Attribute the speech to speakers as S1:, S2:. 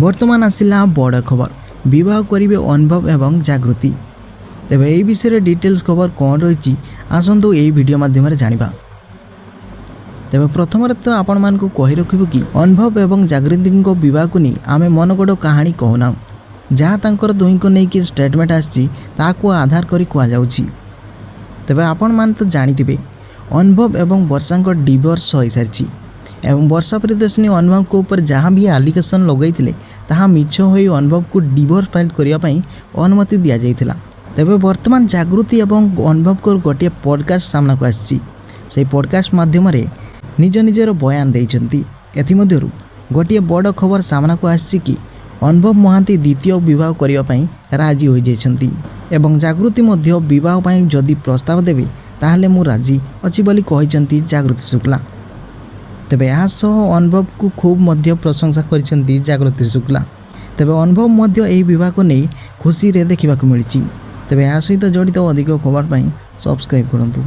S1: ବର୍ତ୍ତମାନ ଆସିଲା ବଡ଼ ଖବର, ବିବାହ କରିବେ ଅନୁଭବ ଏବଂ ଜାଗୃତି। ତେବେ ଏହି ବିଷୟରେ ଡିଟେଲ୍ସ ଖବର କ'ଣ ରହିଛି, ଆସନ୍ତୁ ଏହି ଭିଡ଼ିଓ ମାଧ୍ୟମରେ ଜାଣିବା। ତେବେ ପ୍ରଥମରେ ତ ଆପଣମାନଙ୍କୁ କହି ରଖିବୁ କି ଅନୁଭବ ଏବଂ ଜାଗୃତିଙ୍କ ବିବାହକୁ ନେଇ ଆମେ ମନଗଢ଼ କାହାଣୀ କହୁନାହୁଁ। ଯାହା ତାଙ୍କର ଦୁହିଁଙ୍କୁ ନେଇକି ଷ୍ଟେଟମେଣ୍ଟ ଆସିଛି, ତାହାକୁ ଆଧାର କରି କୁହାଯାଉଛି। ତେବେ ଆପଣମାନେ ତ ଜାଣିଥିବେ, ଅନୁଭବ ଏବଂ ବର୍ଷାଙ୍କ ଡିଭୋର୍ସ ହୋଇସାରିଛି ଏବଂ ବର୍ଷା ପ୍ରିୟଦର୍ଶିନୀ ଅନୁଭବଙ୍କ ଉପରେ ଯାହା ବି ଆଲିଗେସନ୍ ଲଗାଇଥିଲେ, ତାହା ମିଛ ହୋଇ ଅନୁଭବକୁ ଡିଭୋର୍ସ ଫାଇଲ୍ କରିବା ପାଇଁ ଅନୁମତି ଦିଆଯାଇଥିଲା। ତେବେ ବର୍ତ୍ତମାନ ଜାଗୃତି ଏବଂ ଅନୁଭବଙ୍କର ଗୋଟିଏ ପଡ଼କାଷ୍ଟ ସାମ୍ନାକୁ ଆସିଛି। ସେହି ପଡ଼କାଷ୍ଟ ମାଧ୍ୟମରେ ନିଜ ନିଜର ବୟାନ ଦେଇଛନ୍ତି। ଏଥିମଧ୍ୟରୁ ଗୋଟିଏ ବଡ଼ ଖବର ସାମ୍ନାକୁ ଆସିଛି କି ଅନୁଭବ ମହାନ୍ତି ଦ୍ୱିତୀୟ ବିବାହ କରିବା ପାଇଁ ରାଜି ହୋଇଯାଇଛନ୍ତି ଏବଂ ଜାଗୃତି ମଧ୍ୟ ବିବାହ ପାଇଁ ଯଦି ପ୍ରସ୍ତାବ ଦେବେ, ତାହେଲେ ମୁଁ ରାଜି ଅଛି ବୋଲି କହିଛନ୍ତି ଜାଗୃତି ଶୁକ୍ଲା। ତେବେ ଏହା ସହ ଅନୁଭବକୁ ଖୁବ୍ ମଧ୍ୟ ପ୍ରଶଂସା କରିଛନ୍ତି ଜାଗୃତି ଶୁକ୍ଲା। ତେବେ ଅନୁଭବ ମଧ୍ୟ ଏହି ବିବାହକୁ ନେଇ ଖୁସିରେ ଦେଖିବାକୁ ମିଳିଛି। ତେବେ ଏହା ସହିତ ଜଡ଼ିତ ଅଧିକ ଖବର ପାଇଁ ସବସ୍କ୍ରାଇବ୍ କରନ୍ତୁ।